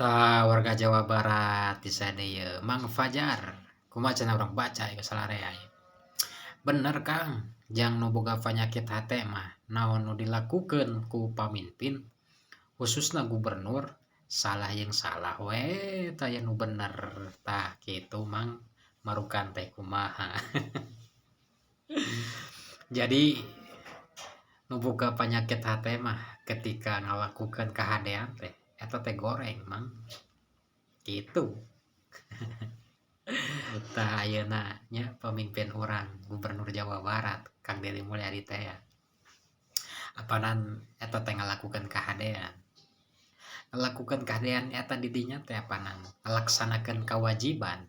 Tah, warga Jawa Barat di sadaya, Mang Fajar kumaha cenah, urang baca ieu salarea ieu. Bener Kang, jang nu boga panyakit hate mah naon nu dilakukeun ku pamimpin, khususna gubernur, salah jeung salah we, taya nu bener. Tah kitu, Mang Marukan teh kumaha. Jadi nu boga panyakit hate mah ketika ngalakukeun kahadean teh eta teh goreng, Mang, gitu. Tah, ayeuna nya pamimpin urang, Gubernur Jawa Barat Kang Deddy Mulyadi teh ya, apanan eta teh ngalakukeun kahadean, ngalakukeun kahadean eta di dinya teh, apanan ngalaksanakeun kewajiban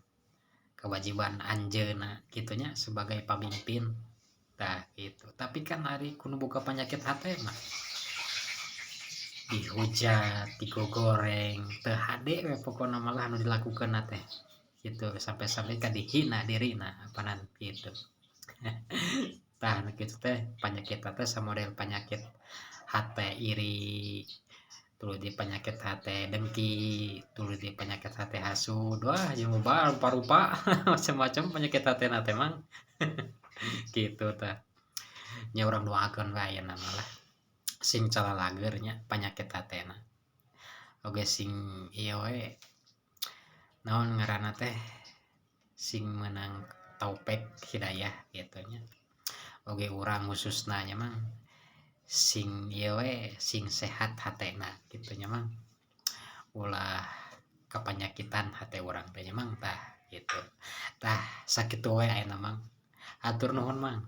kewajiban anjeunna kitu nya sebagai pamimpin. Tah gitu, tapi kan ari ku nu boga panyakit hate mah dihujat, digogoreng, teu hade we pokona malah nu dilakukeunna teh gitu, sampai-sampai ka dihina dirina apanan gitu. Tah, nu kitu teh panyakit teh samodel penyakit hate iri, tuluy di penyakit hate dengki, tuluy di penyakit hate hasud. Wah, jeung loba rupa-rupa, macam-macam penyakit hatena teh, Mang, gitu. Tah nya, urang doakeun we ayeuna mah lah sing calalageur nya panyakit hatena oge, sing ieu we, naon ngaranna teh, sing meunang taufik hidayah kitu nya. Oge urang khususna nya, Mang, sing ieu we, sing sehat hatena kitu nya, Mang, ulah kapanyakitan hate urang teh nya, Mang. Tah gitu, tah sakitu we ayeuna, Mang. Hatur nuhun, Mang.